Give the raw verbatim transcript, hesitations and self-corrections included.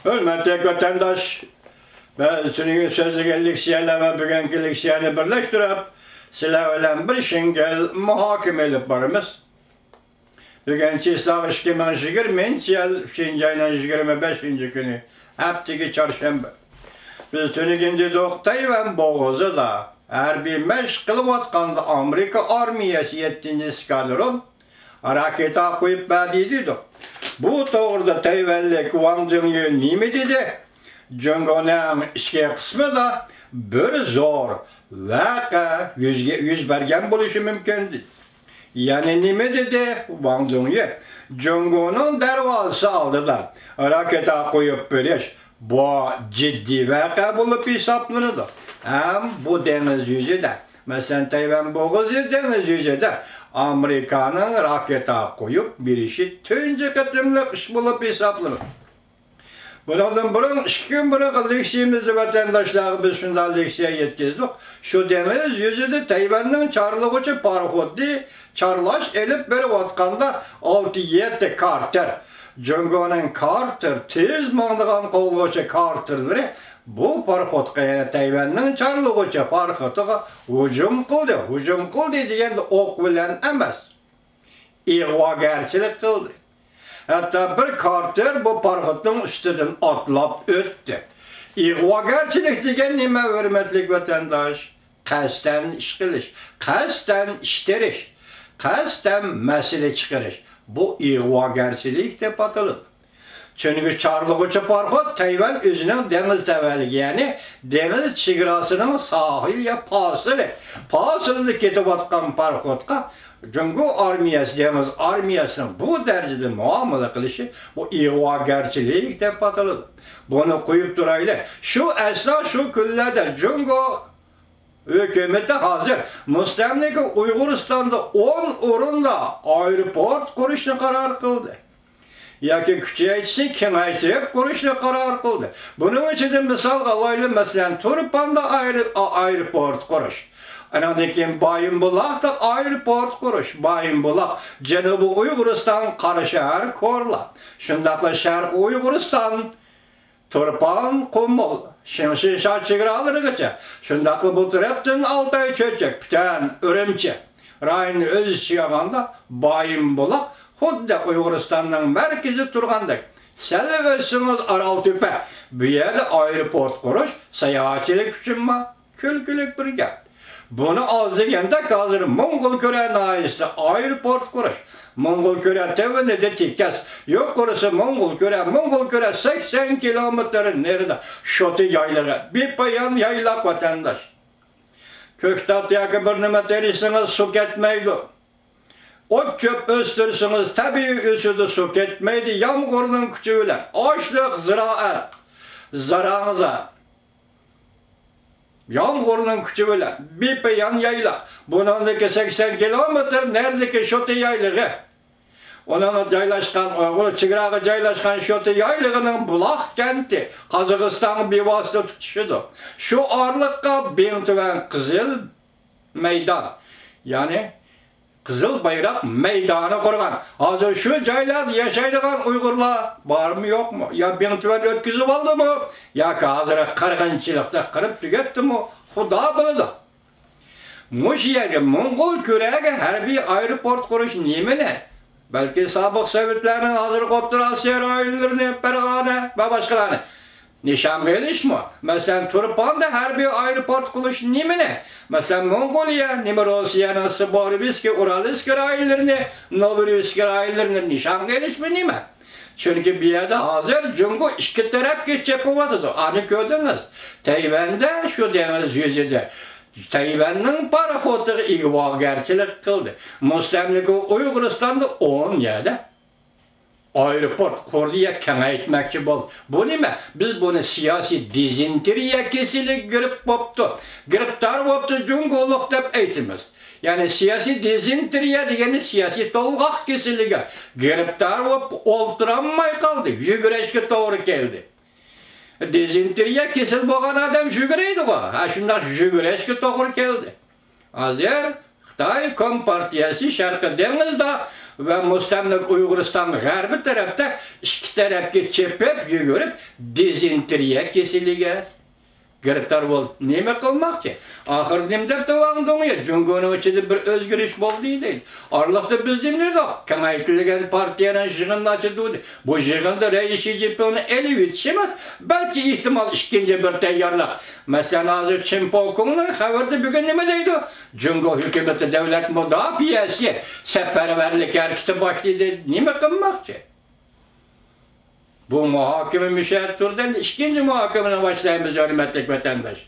ھۆرمەتلىك ۋەتەنداش، بىز تۈنۈگۈن سۆزلىگەن لېكسىيەلەر ۋە بۈگۈنكى لېكسىيەنى بىرلەشتۈرۈپ، سىلەر بىلەن بىر شىڭگەل مۇھاكىمە ئېلىپ بارىمىز. بۈگۈن چىسلاغ ئىككى مىڭ يىگىرمىنچى يىل ئۈچىنچى ئاينىڭ يىگىرمە بەشىنچى كۈنى، ھەپتىكى چارشەنبە. بىز تۈنۈگۈن دېدۇق، تەيۋەن بوغۇزىدا ھەربىي مەشىق قىلىۋاتقاندا ئامېرىكا ئارمىيەسى يەتتىنچى ئېسكادرون راكېتا قويۇپ بەردى دېدۇق. بۇ توغرىدا تەيۋەنلىك ۋاڭ دېڭيۈ نېمە دېدى؟ جۇڭگونىڭ ئىچكى قىسمىدا بىر زور ۋەقە يۈزگە، يۈز بەرگەن بولۇشى مۇمكىن دېدى. يەنە نېمە دېدى ۋاڭ دېڭيۈ؟ جۇڭگونىڭ دەرۋازىسى ئالدىدا راكېتا قويۇپ بېرىش، بۇ جىددىي ۋەقە بولۇپ ھېسابلىنىدۇ. ھەم بۇ دېڭىز يۈزىدە، مەسىلەن، تەيۋەن بوغۇزى دېڭىز يۈزىدە ئامېرىكانىڭ راكېتا قويۇپ بېرىشى تۇنجى قېتىملىق ئىش بولۇپ ھېسابلىنىدۇ. بۇنىڭدىن بۇرۇن، ئىككى كۈن بۇرۇنقى لېكسىيىمىزدە ۋەتەنداشلارغا بىز شۇنداق لېكسىيە يەتكۈزدۇق. شۇ دېڭىز يۈزىدە تەيۋەننىڭ چارلىغۇچى پاراخوتى چارلاش ئېلىپ بېرىۋاتقاندا، ئالتە يەتتە كارتېر، جۇڭگونىڭ كارتېر، تېز ماڭىدىغان قوغلىغۇچى كارتېرلىرى بۇ پاراخوتقا، يەنى تەيۋەننىڭ چارلىغۇچى پاراخوتىغا ھۇجۇم قىلدى. ھۇجۇم قىلدى دېگەندە ئوق بىلەن ئەمەس، ئىغۋاگەرچىلىك قىلدى. ھەتتا بىر كارتېر بۇ پاراخوتنىڭ ئۈستىدىن ئاتلاپ ئۆتتى. ئىغۋاگەرچىلىك دېگەن نېمە، ھۆرمەتلىك ۋەتەنداش؟ قەستەن ئىش قىلىش، قەستەن ئىش تېرىش، قەستەن مەسىلە چىقىرىش. بۇ ئىغۋاگەرچىلىك دەپ ئاتىلىدۇ. چۈنكى چارلىغۇچى پاراخوت تەيۋەن ئۆزىنىڭ دېڭىز تەۋەلىكى، يەنى دېڭىز چېگراسىنىڭ ساھىل يا پاسىلى، پاسىلىدا كېتىۋاتقان پاراخوتقا جۇڭگو ئارمىيەسى، دېڭىز ئارمىيەسىنىڭ بۇ دەرىجىدە مۇئامىلە قىلىشى، بۇ ئىغۋاگەرچىلىك دەپ ئاتىلىدۇ. بۇنى قويۇپ تۇرايلى. شۇ ئەسنا شۇ كۈنلەردە جۇڭگو ھۆكۈمىتى ھازىر مۇستەملىكە ئۇيغۇرىستاندا ئون ئورۇندا ئايروپورت قۇرۇشنى قارار قىلدى. ياكى كۈچەيتىشنى كېڭەيتىپ قۇرۇشنى قارار قىلدى. بۇنىڭ ئىچىدە مىسالغا ئالايلى، مەسىلەن، تۇرپاندا ئايرو-، ئا-، ئايروپورت قۇرۇش. ئانىڭدىن كېيىن بايىنبۇلاقتا ئايروپورت قۇرۇش. بايىنبۇلاق، جەنۇبىي ئۇيغۇرىستان، قاراشەھەر، كورلا. شۇنداقلا شەرقىي ئۇيغۇرىستان، تۇرپان، قۇمۇل، شىڭشىشا چېگرالىرىغىچە، شۇنداقلا بۇ تەرەپتىن ئالتاي چۆچەك، پۈتەن، ئۈرۈمچى رايونىنى ئۆز ئىچىگە ئالغاندا، بايىنبۇلاق خۇددى ئۇيغۇرىستاننىڭ مەركىزى تۇرغاندەك. سەل ئۆتسىڭىز ئارالتۆپە، بۇ يەردە ئايروپورت قۇرۇش ساياھەتچىلىك ئۈچۈنمۇ؟ كۈلكىلىك بىر گەپ. بۇنى ئاز دېگەندەك، ھازىر موڭغۇلكۈرە ناھىيەسىدە ئايروپورت قۇرۇش، موڭغۇلكۈرە تەۋىنىدە تېكەس، يۇقىرىسى موڭغۇلكۈرە، موڭغۇلكۈرە سەكسەن كىلومېتىر نېرىدا شوتا يايلىقى، بىپايان يايلاق، ۋەتەنداش. كۆكتات ياكى بىر نېمە تېرىسىڭىز، سۇ كەتمەيدۇ. ئوت-چۆپ ئۆستۈرسىڭىز، تەبىئىي ئۆسىدۇ، سۇ كەتمەيدۇ. يامغۇرنىڭ كۈچى بىلەن ئاشلىق، زىرائەت، زاراڭزا. يامغۇرنىڭ كۈچى بىلەن بىپايان يايلاق. بۇنىڭدىكى سەكسەن كىلومېتىر نەرىدىكى شوتا يايلىقى. ئۇنىڭغا جايلاشقان، ئۇ چېگراغا جايلاشقان شوتا يايلىقىنىڭ بۇلاق كەنتى قازاقىستانغا بىۋاسىتە تۇتىشىدۇ. شۇ ئارىلىققا بىڭتۈەن قىزىل مەيدان، يەنى قىزىل بايراق مەيدانى قۇرغان. ھازىر شۇ جايلاردا ياشايدىغان ئۇيغۇرلار بارمۇ يوقمۇ؟ يا بىڭتۈەن ئۆتكۈزۈۋالدىمۇ؟ ياكى ھازىر قىرغىنچىلىقتا قىرىپ تۈگەتتىمۇ؟ خۇدا بىلىدۇ. مۇشۇ يەرگە، موڭغۇلكۈرەگە ھەربىي ئايروپورت قۇرۇش نېمىنى؟ بەلكى سابىق سوۋېتلارنىڭ ھازىرقى ئوتتۇرا ئاسىيا رايونلىرىنى، پەرغانە ۋە باشقىلارنى نىشانغا ئېلىشمۇ؟ مەسىلەن، تۇرپاندا ھەربىي ئايروپورت قۇرۇش نېمىنى؟ مەسىلەن، موڭغۇلىيە، نېمە روسىيەنىڭ سىبىرسكىي، ئۇرالسكىي رايونلىرىنى، نوۋورۇسسكىي رايونلىرىنى نىشانغا ئېلىشمۇ نېمە؟ چۈنكى بۇ يەردە ھازىر جۇڭگو ئىككى تەرەپكە چېپىۋاتىدۇ. ئانى كۆردىڭىز. تەيۋەندە شۇ دېڭىز يۈزىدە تەيۋەننىڭ پاراخوتىغا ئىگىۋارگەرچىلىك قىلدى. مۇستەملىكە ئۇيغۇرىستاندا ئون يەردە ئايروپورت قۇردى يا كېڭەيتمەكچى بولدى. بۇ نېمە؟ بىز بۇنى سىياسىي دىزېنتېرىيە كېسىلىگە گىرىپ بوپتۇ، گىرىپتار بوپتۇ جۇڭگولۇق دەپ ئېيتىمىز. يەنى سىياسىي دىزېنتېرىيە دېگەندە سىياسىي تولغاق كېسىلىگە گىرىپتار بوپ ئولتۇرالماي قالدى. يۈگۈرۈشكە توغرا كەلدى. دىزېنتېرىيە كېسىلى بولغان ئادەم يۈگۈرەيدىغۇ. ھە، شۇنداق يۈگۈرۈشكە توغرا كەلدى. ھازىر خىتاي كومپارتىيەسى شەرقىي دېڭىزدا ۋە مۇستەملىكە ئۇيغۇرىستان غەربىي تەرەپتە ئىككى تەرەپكە چېپىپ يۈگۈرۈپ، دىزېنتېرىيە كېسىلىگە گىرىپتار بولدى. نېمە قىلماقچى؟ ئاخىرى نېمە دەپ داۋاڭدىڭ يا؟ جۇڭگونىڭ ئىچىدە بىر ئۆزگىرىش بولدى دەيدۇ. ئارىلىقتا بىز نېمە دېدۇق؟ كېڭەيتىلگەن پارتىيەنىڭ يىغىنىنى ئاچىدۇ دەپ. بۇ يىغىندا رەئىس شى جىنپىڭنى ئېلىۋېتىش ئەمەس، بەلكى ئېھتىمال ئىككىنچى بىر تەييارلىق. مەسىلەن، ھازىر چىن پوكۇڭنىڭ خەۋىرىدە بۈگۈن نېمە دەيدۇ؟ جۇڭگو ھۆكۈمىتى دەۋلەت مۇداپىئەسى سەپەرۋەرلىك ھەرىكىتى باشلىدى. نېمە قىلماقچى؟ بۇ مۇھاكىمە مۇشۇ يەردە تۇردى. ئەمدى ئىككىنچى مۇھاكىمىنى باشلايمىز، ھۆرمەتلىك ۋەتەنداش.